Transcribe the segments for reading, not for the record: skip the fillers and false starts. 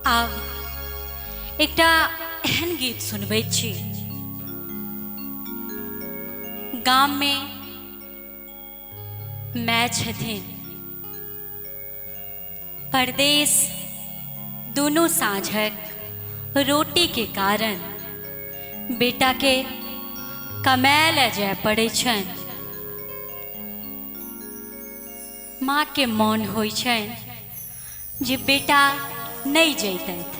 आब एकटा एहन गीत सुनबै छी। गाममे माय छथिन, परदेश दुनू साँझक रोटीके कारण बेटाके कमाय लए जाय पड़ै छनि। माँके मोन होइ छनि जे बेटा नहि जैतथि,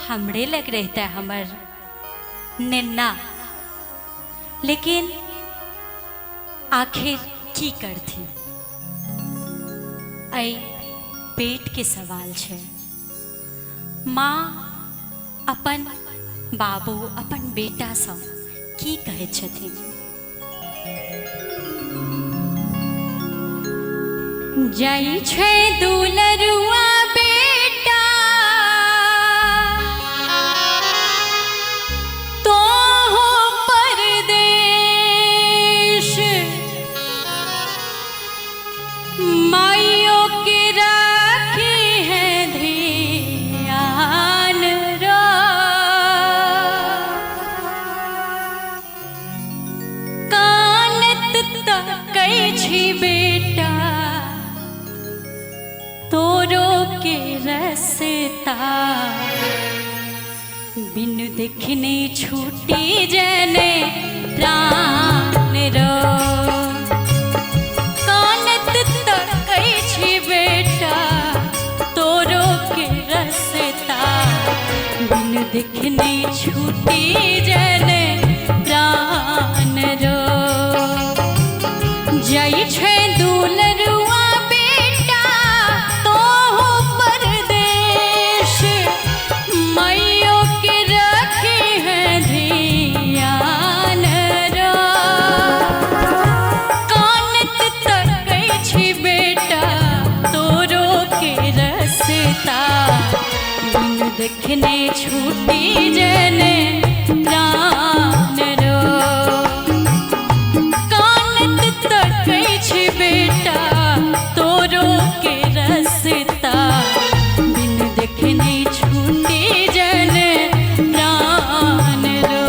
हमरे लग रहितै हमर नेन्ना, लेकिन आखिर की करथिन, एहि पेटके सवाल छै। माँ अपन बाबू अपन बेटासँ की कहैत छथिन? जाइ छै दुलरुआ बेटा तो हो परदेश, माइयों के राखी है ध्यान रो। कानत तकै छी बेटा तोरो के रसता, बिन देखने छूटी जने प्राण रो। कानत तकै छी बेटा तोरो के रसता, बिन देखने छूटी जने प्राण रो। जाइ छै दुलरुआ बेटा तो परदेश, माइयों के रखी है ध्यान रो। कानत तकै छी बेटा तोरो के रसता, बिन देखने छूटी जने प्राण रो। कानत तकै छी बेटा तोरो के रसता, बिन देखने छूटी जने प्राण रो।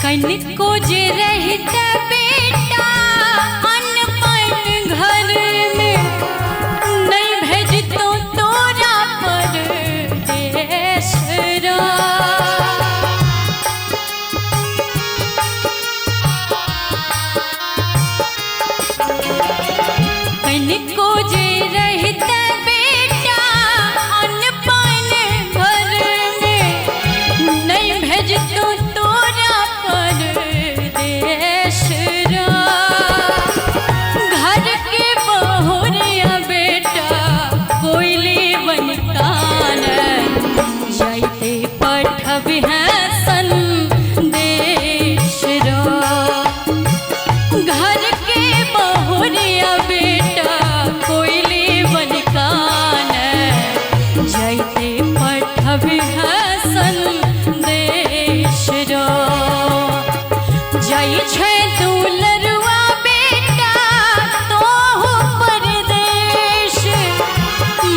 कनिको जे रहिता बेटा अनपन घर में, नहीं भेजतो तोरा परदेश रो। कनिको जे रहिता बेटा अनपन घर में, नहीं भेजतो तोरा परदेश रो। घर के बहुरिया बेटा कोयली बनकान, जाइते पठबी है संदेश रो। घर के बहुरिया बेटा कोयली बनकान, जाइते पठबी है संदेश रो। जाइ छै दुलरुआ बेटा तो परदेश,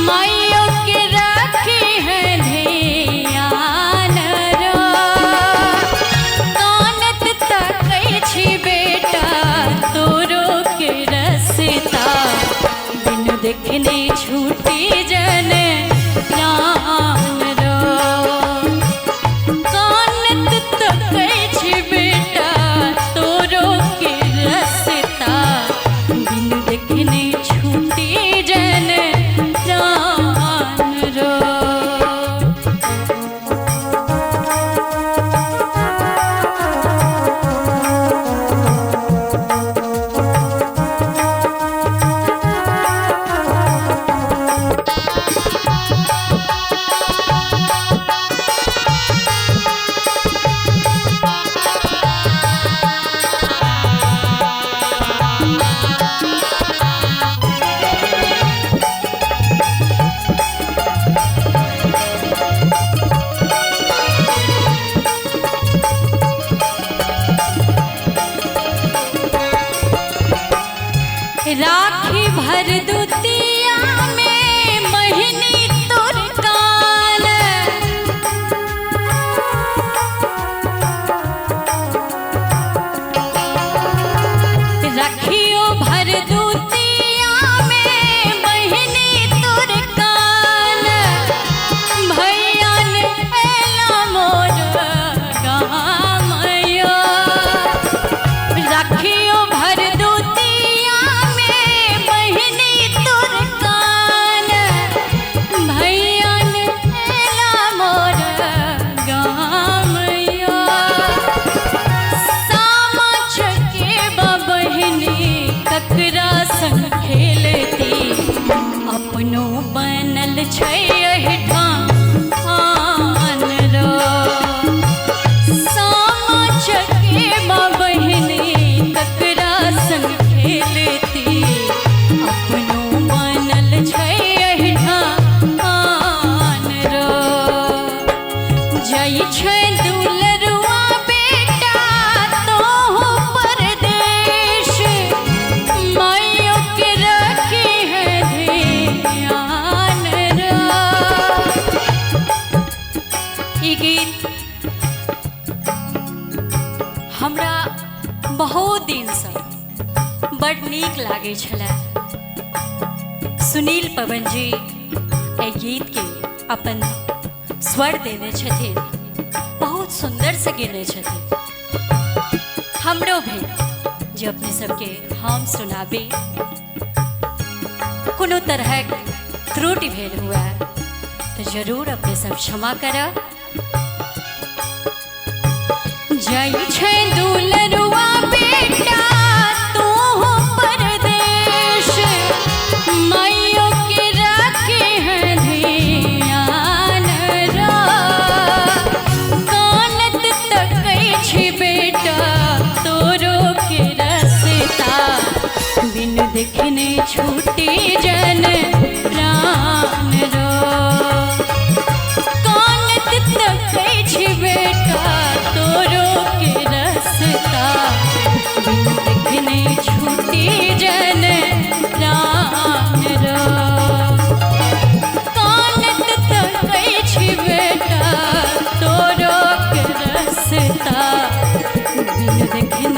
माइयों के राखी है ध्यान रो। कानत तकै छी बेटा तोरो के रसता, बिन देखने छूटी जने प्राण रो। कानत तकै छी बेटा तोरो के रसता, बिन देखने छूटी जने प्राण रो। बनल छै एहिठाम आन रो। सामा चकेबा बहिनी ककरा संग खेलती, अपनो बनल छै एहिठाम आन रो। जाइ छै दुलरुआ बेटा तोहू परदेश, माइयो के रखी है ध्यान रो। ई गीत हमरा बहुत दिनसँ बड नीक लागै छलै। सुनील पवन जी एहि गीतके अपन स्वर देने छथिन, बहुत सुन्दरसँ गेने छथिन। हमरो भेल जे अपने सबके हम सुनाबी। कोनो तरहक त्रुटि भेल हुए तऽ जरूर अपने सब क्षमा करब। जाइ छै दुलरुआ बेटा तोहू परदेश, माइयो के राखे है ध्यान रो। कानत तकै छी बेटा तोरो के रसता, बिन देखने छूटी जन प्राण रो। कानत तकै छी बेटा तोरो के रसता, बिन देखने छूटी जन प्राण रो। कानत तकै छी बेटा तोरो के रसता, बिन देखने